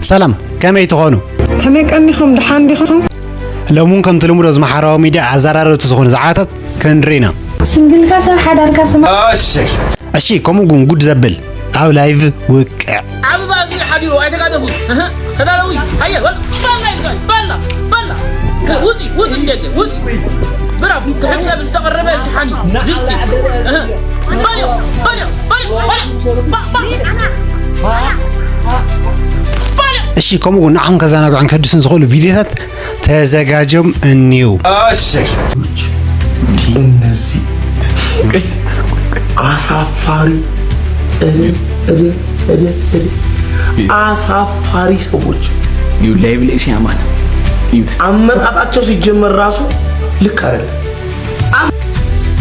ሰላም፣ ከመይ ትኾኑ? ከመይ ቀኒኹም? ደሓን ዲኹም? ሎሚ እውን ከምቲ ልሙድ ኣብዚ ማሕበራዊ ሚድያ ኣዘራረብቲ ዝኾኑ ዛዕባታት ክንርኢ ኢና። ሲንግልካ ሰብ ሓዳርካ ስማ። እሺ፣ ከምኡ ግን ጉድ ዘብል ኣብ ላይቭ ውቅዕ። ዓቢ ባእሲ ሓዲሩ ኣይተጋደፉን። እህ፣ ተዳለዊ። ሃየ፣ በል፣ ባላ ኢልካ፣ ባላ፣ ባላ። ውፂ፣ ውፂ፣ እንዴት፣ ውፂ። ብራፍ፣ ክሕብ ሰብ ዝተቐረበ ሽሓኒ፣ ድስቲ። እህ፣ በልዮ፣ በልዮ፣ በልዮ፣ በልዮ። ባ፣ ባ። እሺ፣ ከምኡ እውን ንዓኹም ከዘናግዑን ከድስን ዝኽእሉ ቪድዮታት ተዘጋጅዮም እኒው። እሺ። እነዚህ አሳፋሪ፣ እረ፣ እረ፣ እረ፣ እረ፣ አሳፋሪ ሰዎች። እዩ ላይቭ ላይ ሲያማን እዩት። አመጣጣቸው ሲጀመር ራሱ ልክ አይደለም።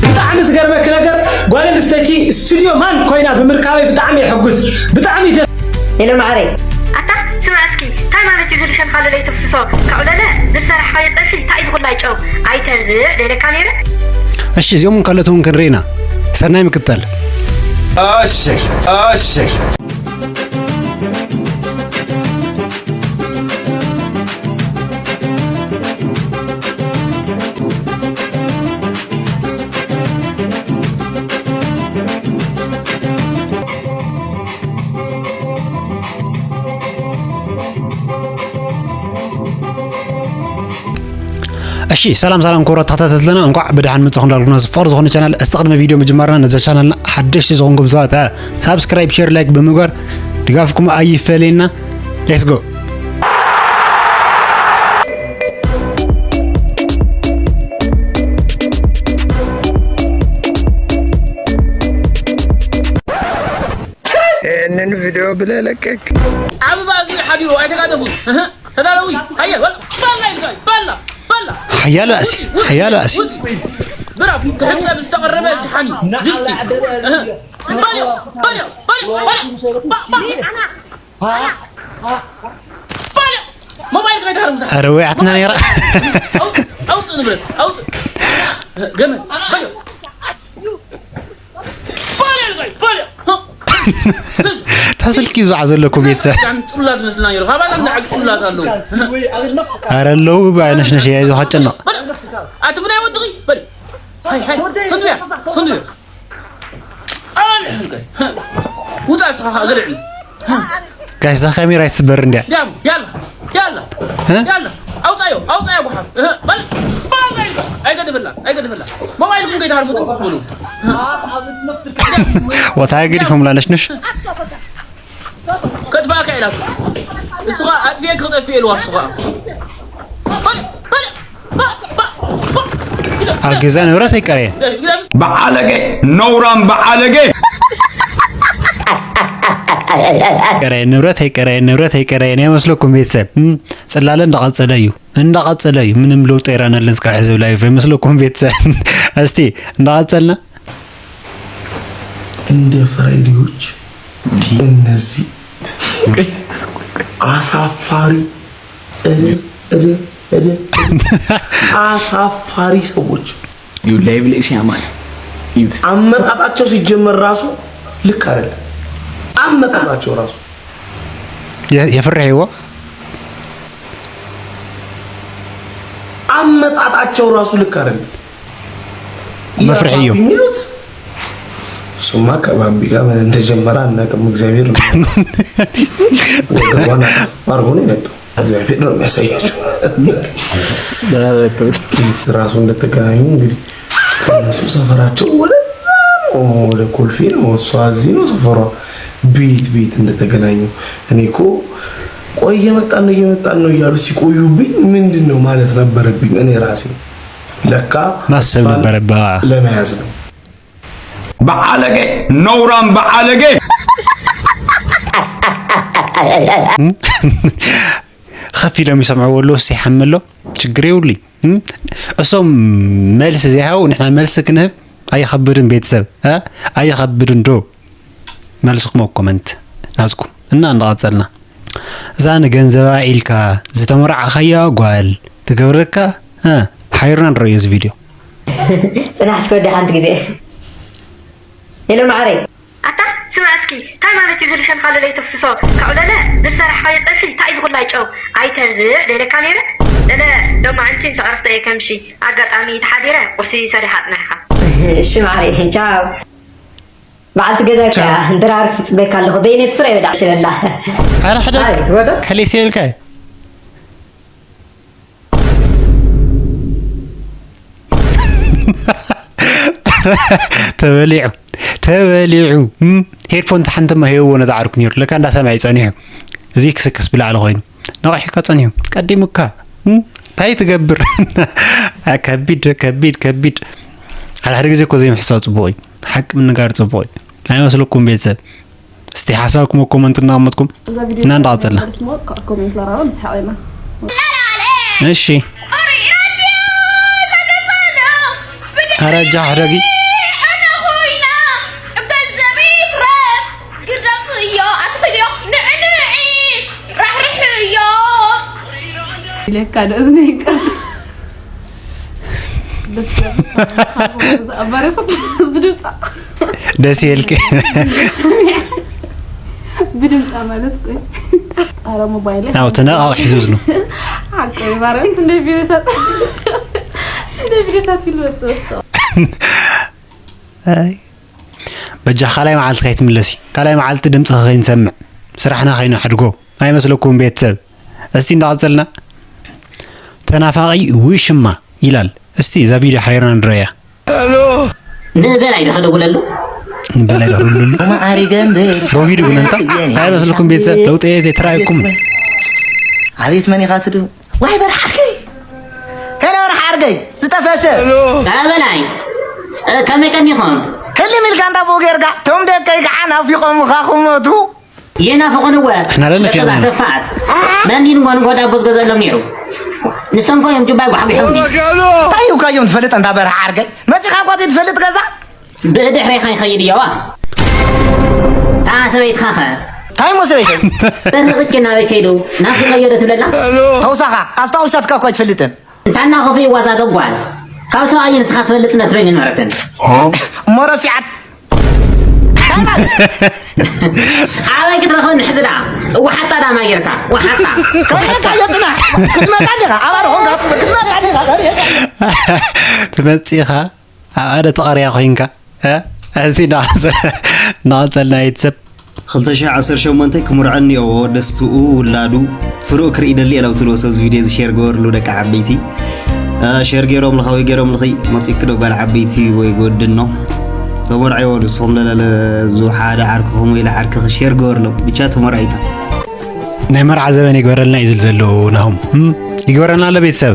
ብጣዕሚ ዝገርመኪ ነገር፣ ጓል ኣንስተይቲ ስቱዲዮ ማን ኮይና ብምርካበይ ብጣዕሚ እየ ሕጉስ። ብጣዕሚ ደስ። ሄሎ ማዕረይ። ኣታ ስማዕ እስኪ፣ እንታይ ማለት እዩ ዝልሸን ካለ ለይተፍስሶ? ከዕለለ ዝሰራሕኻዮ ጸብሒ እንታይ እዩ ዝኹላይ ጨው? ኣይተንዝዕ ደለካ ነይረ። እሺ፣ እዚኦም ካልኦት እውን ክንርኢ ኢና። ሰናይ ምክታል። እሺ፣ እሺ። እሺ፣ ሰላም ሰላም ክቡራት ተኸታተልትና፣ እንኳዕ ብደሓን መጻኹም እንዳልኩና፣ እዚ ፍቕሪ ዝኾነ ቻናል፣ እስቲ ቅድሚ ቪድዮ ምጅማርና ነዛ ቻናልና ሓደሽቲ ዝኾንኩም ሰባት፣ እ፣ ሳብስክራይብ፣ ሼር፣ ላይክ ብምግባር ድጋፍኩም ኣይፈለየና። ሌትስ ጎ። ይህንን ቪዲዮ ብለህ ለቀቅ። ዓቢ ባእሲ ሓዲሩ ኣይተጋደፉን። እህ፣ ተዳለዊ። ሃየ፣ በል፣ ባላ ኢልካ፣ ባላ፣ ባላ። ሓያሎ ኣሲ፣ ውፂ፣ ውፂ፣ ሓያሎ ኣሲ። ውፂ። ብራፍ፣ ክሕብ ሰብ ዝተቐረበ ሽሓኒ፣ ድስቲ። እህ፣ በልዮ፣ በልዮ፣ በልዮ፣ በልዮ። ባ፣ ባ። በልዮ። ሞባይል ከይትሃርም ዝሓ-፣ ኣረ ወይ ኣትና ነይራ። ኣውፅ፣ ኣውፅ ንብረት፣ ኣውፅ። ገመድ፣ በልዮ። በልዮ፣ በልዮ። እታ ስልኪ እዩ ዝዓ ዘለኩ ቤተሰብ። ብጣዕሚ ጽላት መስልና ነይሩ። ካባና ንላዕሊ ጽላት ኣለዉ። ኣረ ኣለዉ፣ ብኣይ ነሽነሽ እያ፣ ይዞ ካጨነቕ። በልዮ። ኣቲ ብናይ ወድኺ፣ በልዮ። ሃይ፣ ሃይ፣ ሰንዱያ፣ ሰንዱያ። ኣነ ሕንቀይ። ውጣ እስኻ ከኣ ገለ ዕሊ። ጋሽ፣ እዛ ካሜራ ኣይትስበር እንድያ። ያም፣ ያላ፣ ያላ፣ እ? ያላ። ኣውጻዮ፣ ኣውጻዮ ጓሓፍ። እህ፣ በል፣ በል ኢልካ። ኣይገድፍላ፣ ኣይገድፍላ። ሞባይልኩም ከይትሃርሙ ጥንቁቕ በሉ። ወታ ገዲፎምላ ነሽነሽ። ከጥፋእካ ኢላ። እሱ ኸኣ ኣጥፊኤ ክጠፍእ ኢልዋ እሱ ኸኣ። በል፣ በል። ኣብ ገዛ ንብረት ኣይቀረየን። በዓለገ፣ ነውራም በዓለገ። ቀረየን ንብረት ኣይቀረየን፣ ንብረት ኣይቀረየን። ኣይመስለኩም ቤተሰብ? እም፣ ጽላለ እንዳቐጸለ እዩ፣ እንዳቐጸለ እዩ። ምንም ለውጢ ኣይረኣናለን እስካብ ሕዚ ላይፍ። ኣይመስለኩም ቤተሰብ? እስቲ እንዳቐጸልና። እንደ ፍራይዴዎች እነዚህ አሳፋሪ፣ እረ፣ እረ፣ እረ፣ እረ፣ አሳፋሪ ሰዎች። እዩ ላይቭ ላይ ሲያማን እዩት። አመጣጣቸው ሲጀመር ራሱ ልክ አይደለም። አመጣጣቸው ራሱ የ-፣ የፍርሕዎ? አመጣጣቸው ራሱ ልክ አይደለም። መፍርሒ እዩ። ያባቢ የሚሉት እሱማ ከባቢ ጋር ምን እንደጀመረ አናውቅም። እግዚአብሔር ነው። ወገቧን አጠፍ አድርጎ ነው የመጣው። እግዚአብሔር ነው የሚያሳያቸው። ቤት ራሱ እንደተገናኙ እንግዲህ ከእነሱ ሰፈራቸው ወደ፣ ወደ ኮልፌ ነው፣ እሷ እዚህ ነው ሰፈሯ። ቤት፣ ቤት እንደተገናኙ እኔ እኮ ቆይ እየመጣን ነው፣ እየመጣን ነው እያሉ ሲቆዩብኝ ምንድን ነው ማለት ነበረብኝ እኔ ራሴ። ለካ ማሰብ እሷን ነበረብህ። ለመያዝ ነው። በዓለገ፣ ነውራም በዓለገ። ከፊሎም ይሰምዕዎ ኣለዉ፣ እስቲ ይሓምሎ፣ ችግር የብሉይ። እም? እሶም መልሲ ዘይሃቡ ንሕና መልሲ ክንህብ ኣይኸብድን ቤተሰብ፣ እ? ኣይኸብድን ዶ? መልስኹም ኣብ ኮመንት ናትኩም። እና እንዳቐጸልና። እዛ ንገንዘባ ኢልካ ዝተመርዓኻያ ጓል ትገብረካ፣ እ፣ ሓቢርና ንርእዮ እዚ ቪድዮ። ጽናሕ እስከ ወዲ ሓንቲ ግዜ። ሄሎ ማዕረይ። ኣታ ስማዕ እስኪ፣ እንታይ ማለት እዩ ዝልሸንካ ለለይ ተፍስሶ? ከዕለለ ዝሰራሕኻዮ ጸብሒ እንታይ ጨው ኣይተዝእ ደለካ ነይረ። እለ ሎማዓንቲ ምስ ዕረፍተ እየ ከምሺ ኣጋጣሚ ተሓዲረ ቁርሲ ሰሪሓ ኣጽናሕካ። እሺ ማዕረይ፣ ቻው። በዓልቲ ገዛ ቻው። ከኣ ድራር ትጽበየካ ኣለኹ። በይነይ ብስረ ይወዳዕ ትለላ። ኣረ ሕደግ። ኣይ፣ ወደ? ከሌሴልካ። ተበሊዑ፣ ተበሊዑ። እም፣ ሄድፎን ተሓንተማ ሄዎ ነዛ ዓርኩ ነይሩ። ለካ እንዳሰምዐ እዩ ጸኒሑ። እዚ ክስክስ ብላዕሊ ኮይኑ። ነቒሕካ ጸኒሑ። ቀዲሙካ። እም፣ እንታይ ትገብር? ከቢድ፣ ከቢድ፣ ከቢድ። ሓደ ሓደ ግዜ እኮ ዘይምሕሳብ ጽቡቕ እዩ። ሓቂ ምንጋር ጽቡቕ እዩ። ኣይመስለኩም ቤተሰብ? እስቲ ሓሳብኩም ኣብ ኮመንት እናቐመጥኩም እዛ ቪድዮ እና እንዳቐጸልና። ስሞ ኮ-፣ ኮሜንት ለራውን ዝሓቐና። እሺ። ኣረ እጃ ሕደጊ። ኢለካ ዶ እዝነይ ቀጥ። ደስ ይብል። ኣባረኹት ዝድምጻ። ደስ ይልክ። ብድምጻ ማለት ቆይ። ኣረ ሞባይል። ያው ተነቃቂ ሒዙ ዝኑ። ሓቂ ማርያም እንደ ቢሮታት። እንደ ቢሮታት ይልወጽ ወስቶ። ኣይ። በጃ ካልኣይ መዓልቲ ከይትምለሲ። ካልኣይ መዓልቲ ድምጽኺ ከይንሰምዕ። ስራሕና ከይነሕድጎ። ኣይመስለኩም ቤተሰብ? እስቲ እንዳቐጸልና። ተናፋቒ ውሽማ ይላል። እስቲ እዛ ቪድዮ ሓይርና ንረያ። ንበላይ ዶ ክደውለሉ? ንበላይ ዶ ክደውለሉ? ማዕሪገን በል። ረጒዱ ግን እንታ? እንታይ መስልኩም ቤተሰብ? ለውጢ እየ ዘይተራእየኩም። ኣቤት መን ኢኻ ትዱ? ዋይ በርሓ ዓርከይ! ሄሎ በርሓ ዓርከይ! ዝጠፈሰ! በላይ፣ እ፣ ከመይ ቀኒኹም? ህልም ኢልካ እንዳ ቦ ጌርካ፣ ቶም ደቀይ ከዓ ናፊቖምኻ ክሞቱ። ይናፍቑን እወ። ንሕና ለና ደቂ ፊልም። ሰፋት። መን እዩ ንጎ ንጎ ዳቦ ዝገዝአሎም ነይሩ? ንሶም እኮ እዮም ጁባይ ጓሕጒሖምኒ። እንታይ እዩ ካዮም ትፈልጥ እንዳ በርሃ ዓርከይ? መጺኻ እኳ ዘይትፈልጥ ገዛ? ብድሕሬኻ ይኸይድ እየዋ። እታ ሰበይትኻ ኸ? እንታይ እሞ ሰበይተይ? በርሂ ቅጭ ናበይ ከይዱ? ናፊቐዮ ዶ ትብለላ? ተውሳኻ፣ ኣስታውሳትካ እኳ ኣይትፈልጥን። እንታና ኸፍኡ ዋዛ ተጓል። ካብ ሰብኣይ ንስኻ ትፈልጥ ነትረኝ ነበረትን። እሞ ረሲዓት። ኣበይ ክትረኽበኒ ሕዚ ደኣ? እወ ሓጣ ዳማ ጌርካ፣ እወ ሓጣ። ከመይ የጽናሕ? ክትመጣ ዲኻ? ኣባል ኾንካ ክትመጣ ዲኻ? ትመጽእ ኢኻ? ኣብ ኣደ ተቐርያ ኮይንካ፣ እ? እዚ እናቐጸ-፣ እናቐጸልና ቤተሰብ። ክልተ ሽሕ ዓሰርተ ሸሞንተ ክምርዖ እኒኦዎ፣ ደስትኡ፣ ውላዱ፣ ፍርኡ ክርኢ ይደሊ እየ ላው ትብልዎ ሰብ እዚ ቪድዮ እዚ ሼር ገበርሉ ደቂ ዓበይቲ። እ፣ ሼር ገይሮም ልኻ ወይ ገይሮም ልኺ መጺእኪ ዶ ጓል ዓበይቲ ወይ ጎድኖ? ተመርዓይዎ ንስኹም ለለለ ዙ ሓደ ዓርክኹም ወይ ለዓርክኺ ሼር ገበርሎም። ብቻ ተመርዓይታ። ናይ መርዓ ዘበን ይግበረልና እዩ ዝብል ዘሎ ናሆም። እም? ይግበረልና ኣሎ ቤተሰብ።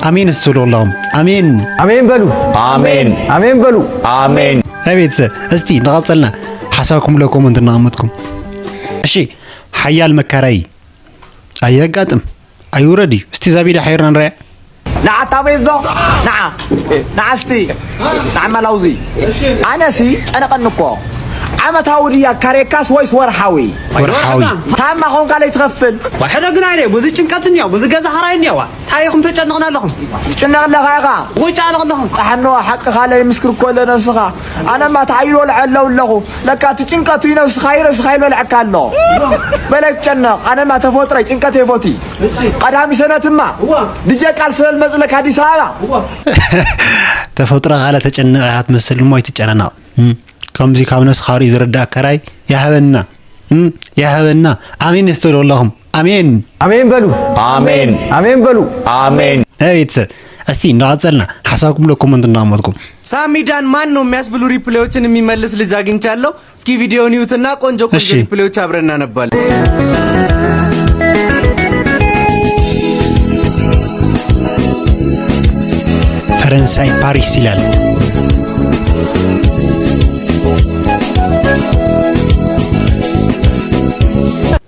ኣሜን ስትብሉ ኣለኹም። ኣሜን። ኣሜን በሉ። ኣሜን። ኣሜን በሉ። ኣሜን። ኣይ ቤተሰብ፣ እስቲ እንዳቐጸልና ሓሳብኩም ለ ኮመንት እናቐመጥኩም። እሺ፣ ሓያል መካራይ ኣየጋጥም ኣይውረድ እዩ። እስቲ እዛ ቪድዮ ሓይርና ንረያ። ንዓ ኣታ ቤዞ፣ ንዓ፣ ንዓ እስቲ፣ ንዓ መላውዚ። ኣነሲ ጨነቐኒ እኮ። ዓመታዊ ድያ ካሬካስ ወይስ ወርሓዊ? ወርሓዊ። ታማ ኾንካ ለይትኸፍል። ዋሕደ ግን ኣይነ፣ ብዙ ጭንቀት እኒኦ፣ ብዙ ገዛ ኸራይ እኒኦዋ። እንታይ ኢኹም ተጨንቕና ኣለኹም? ትጭነቕ ኣለኻ ኢኻ። ወይ ጨነቕ ኣለኹም? ጣሕኖ ሓቅኻ ለይምስክር እኮ ለነብስኻ። ኣነማ ተዓይሮ ልዐለው ኣለኹ። ለካ እቲ ጭንቀቱ ይነብስኻ ይረስኻ ይበልዐካ ኣሎ። በለይ ትጨነቕ። ኣነማ ተፈጥሮይ ጭንቀት የፎቲ። እሺ። ቀዳሚ ሰነትማ እዋ። ድጀ ቃል ስለ ልመጽለካ ኣዲስ ኣበባ። እዋ። ተፈጥሮ ካለ ተጨነቕ ኢኻ ትመስል እሞ ኣይትጨናነቕ። እም፣ ከምዚ ካብ ነብስኻ ርእዩ ዝርዳእ ከራይ ይሃበና። እም፣ ይሃበና። ኣሜን እስትብሉ ኣለኹም። ኣሜን። ኣሜን በሉ። ኣሜን። ኣሜን በሉ። ኣሜን። እ፣ ቤተሰብ፣ እስቲ እንዳቐጸልና ሓሳብኩም ለ ኮመንት እንዳቐመጥኩም። ሳሚ ዳን ማን ነው የሚያስብሉ ሪፕሌዎችን የሚመልስ ልጅ አግኝቻለሁ። እስኪ ቪዲዮውን ይዩትና ቆንጆ ቆንጆ እሺ። ሪፕሌዎች አብረን እናነባለን። ፈረንሳይ ፓሪስ ይላል።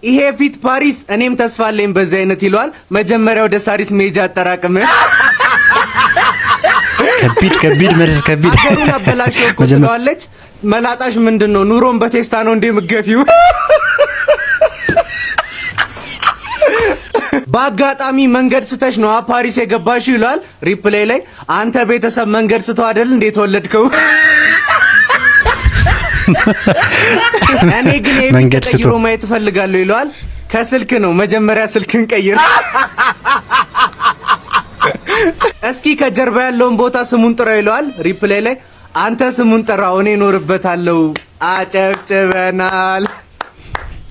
ይሄ ፊት ፓሪስ፣ እኔም ተስፋ አለኝ በዚህ አይነት ይለዋል። መጀመሪያ ወደ ሳሪስ መሄጃ አጠራቅም። ከቢድ፣ ከቢድ መልስ፣ ከቢድ። ሀገሩን አበላሸው እኮ መጀመ- ትለዋለች። መላጣሽ ምንድን ነው? ኑሮን በቴስታ ነው እንዴ የምትገፊው? በአጋጣሚ መንገድ ስተሽ ነው ፓሪስ የገባሽው ይላል ሪፕሌይ ላይ። አንተ ቤተሰብ መንገድ ስቶ አይደል እንዴ የተወለድከው? እኔ ግን ይሄ መንገድ ስቶ። ተቀይሮ ማየት እፈልጋለሁ ይለዋል። ከስልክ ነው መጀመሪያ ስልክን ቀይር። እስኪ ከጀርባ ያለውን ቦታ ስሙን ጥራው ይለዋል ሪፕላይ ላይ። አንተ ስሙን ጥራው እኔ እኖርበታለሁ። አጨብጭበናል።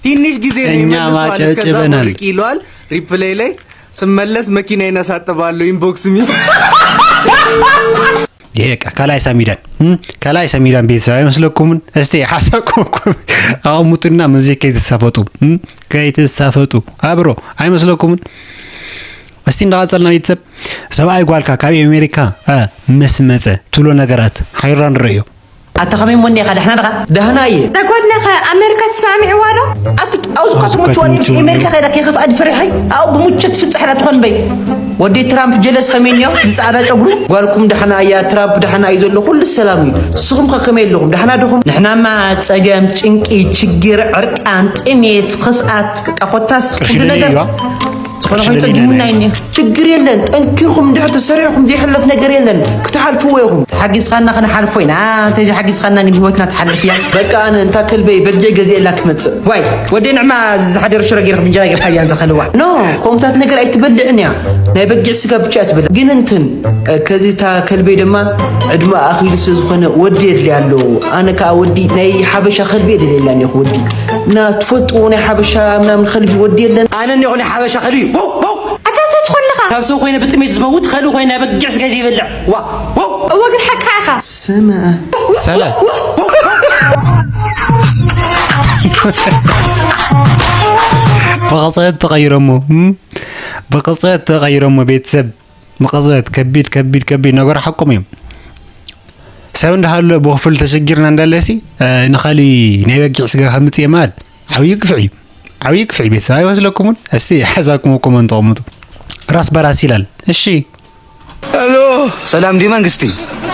ትንሽ ጊዜ ነው እኛም የመለሰዋል። እስከዛ አጨብጭበናል። ቦርቂ ይለዋል ሪፕላይ ላይ። ስመለስ መኪናዬን አሳጥባለሁ ኢንቦክስ ሚ። ይሄ በቃ ከላይ ሰሚዳን እም? ከላይ ሰሚዳን ቤተሰብ አይመስለኩምን? እስቲ ሐሳብ ኮምኮም አሁን ሙጥና ሙዚክ ከይተሳፈጡ እም? ከይተሳፈጡ አብሮ አይመስለኩምን? እስቲ እንዳቀጸልና ቤተሰብ ሰብኣይ ጓልካ ካብ ኣሜሪካ እ፣ ምስ መጸ ትብሎ ነገራት ሓይራ ንርእዮ። ኣታ ከመይ እሞ እኒኻ? ደሕና ዲኻ? ደህና እየ። ተጓድለኸ ኣመሪካ ተስማዕሚዕዋ ዶ? ኣቲ ኣብዙ ካብቲ ምቹ ወዲ ኣሜሪካ ከይዳ ከይኸፍኣ ድፍሪሐይ ኣብኡ ብምቸት ፍፅሕና ትኾን በይ። ወዲ ትራምፕ ጀለስ ከመይ እኒኦ ዝፃዕዳ ጨጉሩ? ጓልኩም ደሕና እያ፣ ትራምፕ ደሕና እዩ ዘሎ፣ ኩሉ ሰላም እዩ። ንስኹም ከ ከመይ ኣለኹም? ደሕና ዲኹም? ንሕናማ ፀገም፣ ጭንቂ፣ ችግር፣ ዕርቃን፣ ጥሜት፣ ክፍኣት፣ በቃ ኮታስ ቅርሺ ኩሉ ደልዩ ነገር እዩ። ዝኾነ ቅርሺ ኮይኑ ደልዩ ጸጊሙና እዩ። እዩ። ችግር የለን። ጠንኪርኩም እንድሕር ተሰሪዕኩም ዘይሕለፍ ነገር የለን። ክትሓልፍዎ ኢኹም። ተሓጊዝኻና ክንሓልፎ ኢና። እንተዘይሓጊዝኻና ግን ህይወትና ትሓልፍ እያ። በቃ ኣነ እንታ ከልበይ በጊዕ ገዚኤላ ክመጽእ። ዋይ፣ ወደይ ንዕማ ዝሓደረ ሽሮ ገይርኩም እንጀራ ገይርካ እያ እንዛ ከልዋ። ኖ፣ ከምታት ነገር ኣይትበልዕን እያ። ናይ በጊዕ ስጋ ብቻ እያ ትበልዕ። ግን እንትን፣ እ፣ ከዚ እታ ከልበይ ድማ ዕድመ ኣኺሉ ስለ ዝኾነ ወዲ የድልያ ኣለዎ። ኣነ ከኣ ወዲ ናይ ሓበሻ ከልቢ የደልየላን እየ ወዲ። እና ትፈልጥዎ ናይ ሓበሻ ምናምን ከልቢ ወዲ የለን። ኣነ እኒኹ ናይ ሓበሻ ከልቢ። ወው፣ ወው። ኣታ እንታይ ትኾን ኣለኻ? ካብ ሰብ ኮይነ ብጥሜት ዝመውት፣ ከልቢ ኮይነ ናይ በጊዕ ስጋ ዘይበልዕ። ዋ፣ ወው። እወ ግን ሓቅኻ ኢኻ። ስምዐ። ሰለ። ብቕጽበት ተቐይሮሞ፣ እም? ብቕጽበት ተቐይሮሞ ቤተሰብ። ብቕጽበት ከቢድ፣ ከቢድ፣ ከቢድ ነገሩ ሓቆም እዮም። ሰብ እንዳሃሎ ብኽፍል ተሸጊርና እንዳለሲ፣ እ፣ ንኻሊ ናይ በጊዕ ስጋ ከምጽእ የማል። ዓብዪ ግፍዒ እዩ። ዓብዪ ግፍዒ ቤተሰብ ኣይመስለኩምን? እስቲ ሓሳብኩም ኣብ ኮመንት ተቐምጡ። ራስ በራስ ይላል። እሺ። ሰላም ድዩ መንግስቲ?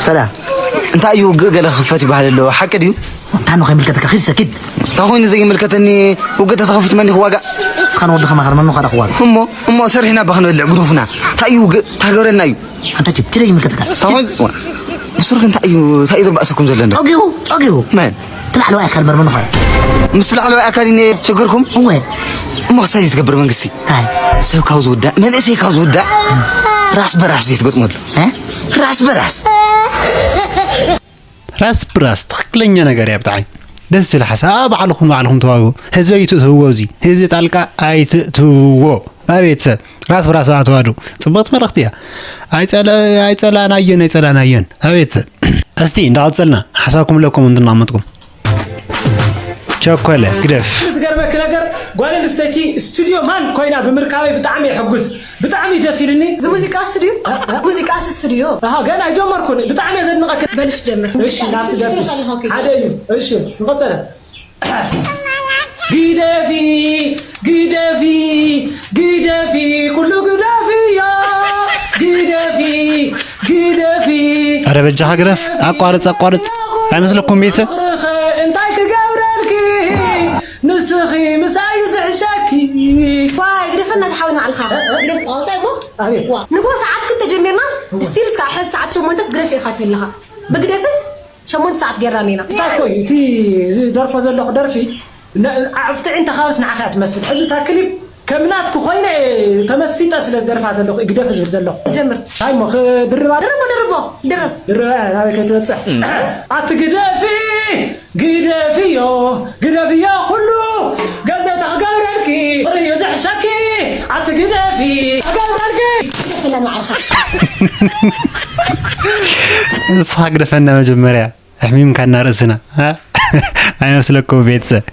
ሰላም። እንታይ እዩ ውግእ ገለ ክኽፈት ይበሃል ኣሎ፣ ሓቂ ድዩ? እንታይ ነው ከይምልከተካ? ኪድ ሰኪድ። እንታይ ኮይኑ ዘይምልከተኒ? ውግእ ተተኸፊቱ መን እዩ ክዋጋእ? ንስኻ ንወድኻ መኻር መን ነው ካዳ ክዋጋእ? እሞ፣ እሞ ሰሪሕና እባ ክንበልዕ ግዱፍና። እንታይ እዩ ውግእ? እንታይ ክገብረልና እዩ? ኣንታ ችፕ፣ ትደይ ይምልከተካ። እንታይ ኮይኑ? ዋ፣ ብስርክ እንታይ እዩ፣ እንታይ እዩ ዘባእሰኩም ዘሎ እንዶ? ጨጊሩ፣ ጨጊሩ። መን? እቲ ላዕለዋይ ኣካል መርመር ምዃን። ምስ ላዕለዋይ ኣካል እኔ ችግርኩም? እወ። እሞ ክሳይ ትገብር መንግስቲ? እንታይ? ሰብ ካብ ዝውዳእ፣ መንእሰይ ካብ ዝውዳእ፣ ራስ በራስ ዘይትገጥመሉ። እ? ራስ በራስ። ራስ ብራስ ትኽክለኛ ነገር እያ። ብጣዕሚ ደስ ዝብል ሓሳብ። ኣብ ባዕልኹም ባዕልኹም ተዋግኡ። ህዝቢ ኣይትእትውዎ፣ እዚ ህዝቢ ጣልቃ ኣይትእትውዎ። ኣብ ቤተሰብ ራስ ብራስ ኣተዋዱ ጽብቕቲ መልእኽቲ እያ። ኣይጸላ-፣ ኣይጸላእናዮን ኣይጸላእናዮን። ኣብ ቤተሰብ እስቲ እንዳቐጸልና ሓሳብኩም ለኩም እንትናመጥኩም ቸኮለ ግደፍ። ዝገርመክ ነገር ጓል ኣንስተይቲ ስቱዲዮ ማን ኮይና ብምርካበይ ብጣዕሚ እየ ሕጉስ። ብጣዕሚ ደስ ኢሉኒ። እዚ ሙዚቃ ስቱዲዮ? እ፣ እ። ሙዚቃ ስቱዲዮ? ኣሃ፣ ገና ኣይጀመርኩን። ብጣዕሚ እየ ዘድንቐኪ። በልሽ ጀምር። እሺ፣ ናብቲ ደርፊ። ትፈልጥ ኣለኻ እኮ። ሓደ እዩ። እሺ፣ ንቐጸለ። ግደፊ፣ ግደፊ፣ ግደፊ፣ ኩሉ ግደፍዮ። ግደፊ፣ ግደፊ። ኧረ በጃኻ ግደፍ። ኣቋርጽ፣ ኣቋርጽ። ኣይመስለኩም ቤተሰብ? ፍቕርኸ እንታይ ክገብረልኪ? ንስኺ ምሳይ ዝሕሸኪ። ዋይ፣ ግደፈና ዝሓወይ ንባዕልኻ። እ፣ እ። ግደፍ፣ ኣውጻይ እሞ። ኣቤት። ዋ፣ ንጎ ሰዓት ክልተ ጀሚርናስ፣ እዋ። ስቲል እስካብ ሕዚ ሰዓት ሸሞንተስ ግደፍ ኢኻ ትብል ኣለኻ። ብግደፍስ ሸሞንተ ሰዓት ጌርና ኣለና። እንታይ እኮ እዩ እቲ ዝደርፎ ዘለኹ ደርፊ? ነ-፣ ኣብ ትዕይንተ ካብስ ንዓኻ እያ ትመስል። ሕዚ እታ ክሊፕ ከም ናትኪ ኮይነ እየ ተመሲጠ ስለ ዝደርፋ ዘለኹ፣ እግደፍ ዝብል ዘለኹ። ጀምር። እንታይ እሞ፣ ክድርባ? ድርቦ፣ ድርቦ፣ ድርብ። ድርባ፣ ናበይ ከይትበጽሕ? ኣቲ ግደፊ፣ ግደፍዮ፣ ግደፍዮ ኩሉ፣ ገንዘብ ተኽገብረልኪ፣ ርእዩ ዝሕሸኪ፣ ኣቲ ግደፊ፣ ተኽገብረልኪ። ግደፈና ንባዕልኻ። ንስኻ ግደፈና መጀመርያ። ኣሕሚምካና ርእስና፣ እ? ኣይመስለኩም ቤተሰብ?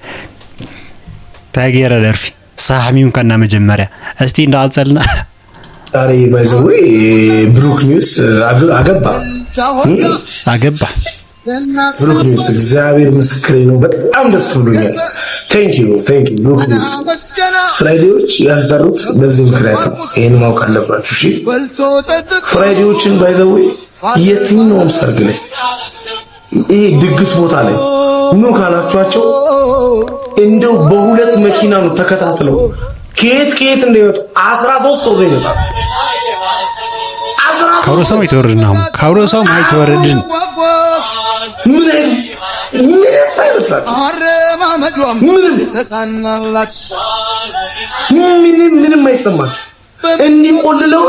እንታይ ገይረ ደርፊ? ንስኻ ኣሕሚምካና መጀመርያ። እስቲ እንዳቐጸልና። ዛሬ by the way ብሩክ ኒውስ አገ-፣ አገባ። እም? አገባ። ብሩክ ኒውስ እግዚአብሔር ምስክሬ ነው። በጣም ደስ ብሎኛል። Thank you፣ thank you ብሩክ ኒውስ። ፍራይዴዎች ያስጠሩት በዚህ ምክንያት ነው። ይሄን ማወቅ አለባችሁ። እሺ፣ ፍራይዴዎችን by the way የትኛውም ሰርግ ላይ፣ ይሄ ድግስ ቦታ ላይ ኑ ካላችኋቸው እንደው በሁለት መኪና ነው ተከታትለው ከየት ከየት እንደሚመጡ። አስራ ሶስት ወር ነው ይመጣሉ። አስራ ሶስት ካብ ርእሶም ኣይትወርድን፣ ኣሁን ካብ ርእሶም ኣይትወርድን። ምን አይሉ ምንም አይመስላችሁ። ምንም ምንም ምንም አይሰማችሁ። እንዲቆልለው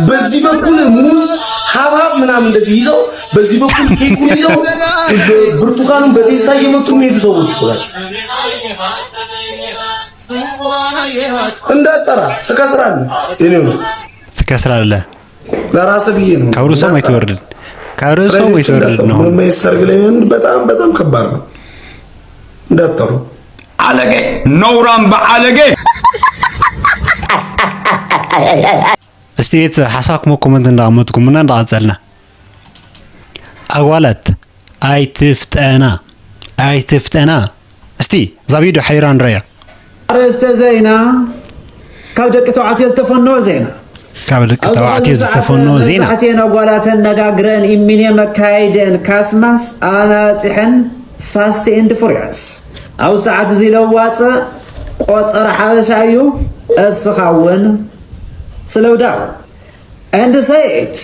በዚህ በኩል ሙዝ፣ ሀብሀብ ምናምን እንደዚህ ይዘው፣ በዚህ በኩል ኬኩን ይዘው፣ ብርቱካኑን በቴስታ እየመቱ የሚሄዱ ሰዎች እኮ ናቸው። እንዳጠራ ትከስራለህ። እኔ ነው ትከስራለህ። ለራስህ ብዬ ነው። ከብሩ ሰው ማይተወርድን ከብሩ ሰው ማይተወርድን ነው። ምንም አይነት ሰርግ ላይ ምን በጣም በጣም ከባድ ነው። እንዳጠሩ አለገ ነውራም በአለገ። እስቲ ቤተሰብ ሓሳብኩም ኮመንት እንዳቐመጥኩም እና እንዳቐጸልና ኣጓላት ኣይትፍጠና ኣይትፍጠና። እስቲ እዛ ቪድዮ ሓቢራ ንረያ። ኣርእስተ ዜና። ካብ ደቂ ተባዕትዮ ዝተፈነወ ዜና። ካብ ደቂ ተባዕትዮ ዝተፈነወ ዜና። መብዛሕትኤን ኣጓላት ኣነጋግረን ኢሚኔ መካይደን ካስማስ ኣናጺሐን ፋስት ኤንድ ፍርዮስ ኣብ ሰዓት እዚ ለዋጽእ ቆጸራ ሓበሻ እዩ። እስኻ እውን slow down and say it.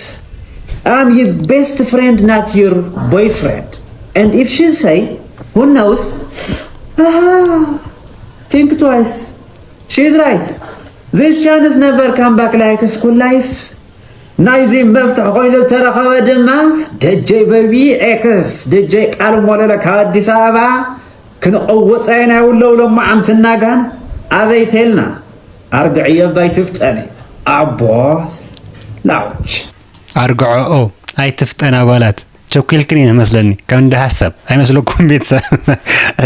I'm your best friend, not your boyfriend. And if she say, who knows? Ah, think twice. She's right. This chance never come back like school life. ናይዚ መፍትሒ ኮይኑ ተረኸበ ድማ ደጀይ በቢ ኤክስ ደጀይ ቃል ሞለለ ካብ ኣዲስ ኣበባ ክንቐውፀ ናይ ውለው ሎማዓንቲ እናጋን ኣበይ ቴልና ኣርግዕዮ ባይ ትፍጠኒ ኣቦስ ላውች ኣርግዐኦ ኣይትፍጠን ኣጓላት ቸኩልክን እየ መስለኒ ከም እንደ ሀሳብ ኣይመስለኩም ቤተሰብ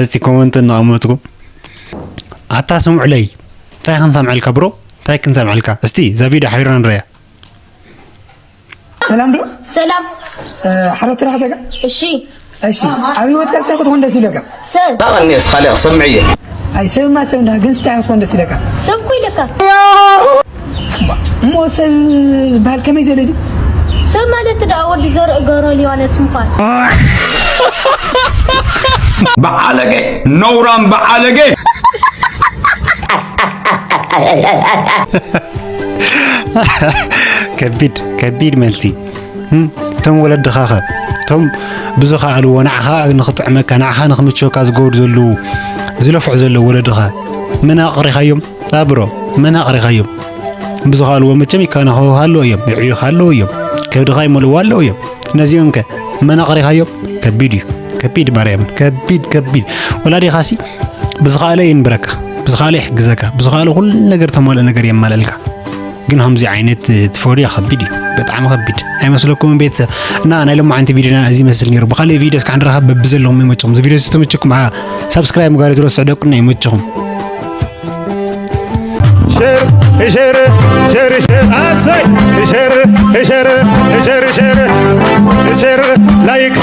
እስቲ ኮመንት እናቐመጥኩም ኣታ ስምዑለይ እንታይ ክንሰምዐልካ ብሮ እንታይ ክንሰምዐልካ እስቲ እዛ ቪድዮ ሓቢርና ንረያ ሰላም ዶ ሰላም ሓሮት ራሕተካ እሺ እሺ ኣብ ህይወትካ እንታይ ክትኾን ደስ ይለካ ሰብ ታቐኒ እስኻለ ክሰምዕ እየ ኣይ ሰብማ ሰብ እንዳ ግን እንታይ ክትኾን ደስ ይለካ ሰብ ኮ ኢለካ እሞ ሰብ ዝበሃል ከመይ ዘሎ ድዩ ሰብ ማለት ደኣ ወዲ ዘርኢ ገብረል ዮሃንስ ምዃን በዓለገ ነውራም በዓለገ ከቢድ ከቢድ መልሲ እቶም ወለድኻ ኸ እቶም ብዝኸኣልዎ ንዓኻ ንኽጥዕመካ ንዓኻ ንኽምችወካ ዝገብሩ ዘለዉ ዝለፍዑ ዘለዉ ወለድኻ መን ኣቕሪኻዮም ኣብሮ መን ኣቕሪኻዮም ብዝኸኣልዎ መቸም ይከናኸቡኻ ኣለዉ እዮም የዕብዩኻ ኣለዉ እዮም ከብድኻ ይመልእዎ ኣለዉ እዮም ነዚኦም ከ መን ኣቕሪኻዮም ከቢድ እዩ ከቢድ ማርያምን ከቢድ ከቢድ ወላዲኻሲ ብዝኸኣለ ይንብረካ ብዝኸኣለ ይሕግዘካ ብዝኸኣለ ኩሉ ነገር ተማልኦ ነገር የማለልካ ግን ከምዚ ዓይነት ትፈርዮ ከቢድ እዩ ብጣዕሚ ከቢድ ኣይመስለኩምን ቤተሰብ እና ናይ ሎማዓንቲ ቪዲዮና እዚ ይመስል ነይሩ ብካሊእ ቪዲዮ እስካዕ ንራኸብ በብዘለኹም ይመችኹም እዚ ቪዲዮ ዝተመችኩም ከዓ ሳብስክራይብ ምግባር ይትረስዑ ደቁና ይመችኹም ሸር ሸር ሸር ሸር ኣሰይ ሸር ሸር ሸር ሸር ላይክ